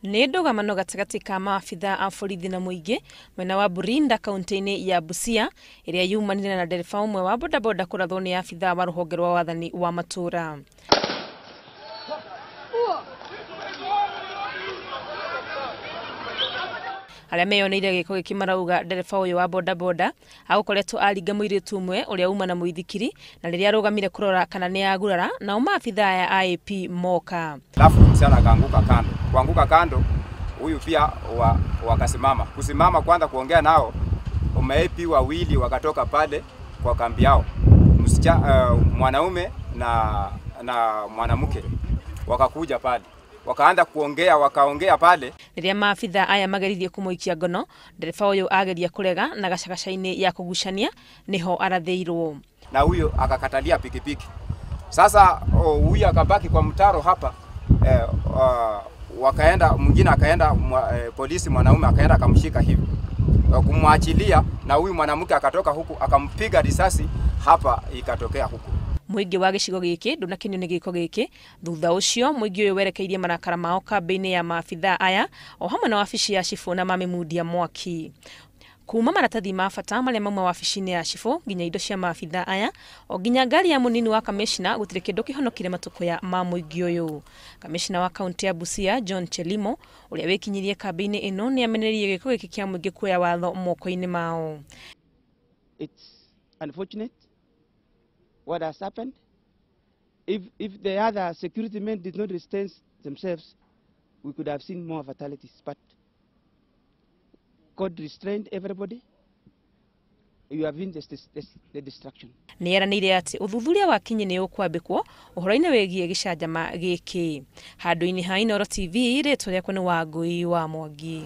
Nĩ ndũgamano gatagatĩ ka maabithaa a borithi na mũingĩ mwena wa Burinda kaunti-inĩ ya Busia ĩrĩa yumanire na ndereba ũmwe wa bodaboda kũrathwo nĩ abithaa wa rũhonge rwa wathani wa matũũra. Arĩa meyoneire gĩko gĩkĩ marauga ndereba ũyũ wa bodaboda agũkoretwo aringa mũirĩtu ũmwe ũrĩa uma na mũithikiri na rĩrĩa arũgamire kũrora kana nĩ agurara nao maabithaa aya a AP moka. Alafu msichana akaanguka kando. Kuanguka kando huyu pia wakasimama. Kusimama kwanza kuongea nao, AP wawili wakatoka pale kwa kambi yao. Msichana, mwanaume na mwanamke wakakuja pale. Wakaanza kuongea, wakaongea pale. Rĩrĩa maabithaa aya mageririe kũmũikia ngono, ndereba ũyũ ageria kũrega na gacagaca-inĩ ya kũgucania niho arathĩirwo. Na huyo akakatalia pikipiki. Sasa huyu akabaki kwa mtaro hapa. Wakaenda mwingine akaenda polisi mwanaume akaenda akamshika hivi kumwachilia, na huyu mwanamke akatoka huku akampiga risasi hapa, ikatokea huku. Mũingĩ wa gĩcigo gĩkĩ ndũnakenio nĩ gĩko gĩkĩ. Thutha ũcio mũingĩ ũyũ werekeirie marakara mao kambĩ-inĩ ya maabithaa aya o hamwe na wabici ya cibũ na mamĩmundia mwaki. Kuma maratathi ma bata marĩa mauma wabici-inĩ ya cibũ nginya indo cia maabithaa aya o nginya ngari ya mũnini wa kamishna gũtirĩ kĩndũ kĩhonokire matũkũya ma mũingĩ ũyũ. Kamishna wa kaunti ya Busia John Chelimo ũrĩa wĩkinyirie kambĩ-inĩ ĩno nĩ amenereirie gĩko gĩkĩ kĩa mũingĩ kuoya watho moko-inĩ mao. It's unfortunate what has happened. If the other security men did not restrain themselves, we could have seen more fatalities. But God restrained everybody. You have been the destruction. Nĩ eranĩire atĩ ũthuthuria wa kinyi nĩ ũkwambĩkwo ũhoro-inĩ wĩgiĩ gĩcanjama gĩkĩ. Handũ-inĩ ha Inooro TV, rĩtwa rĩakwa nĩ Wangũi wa Mwangi.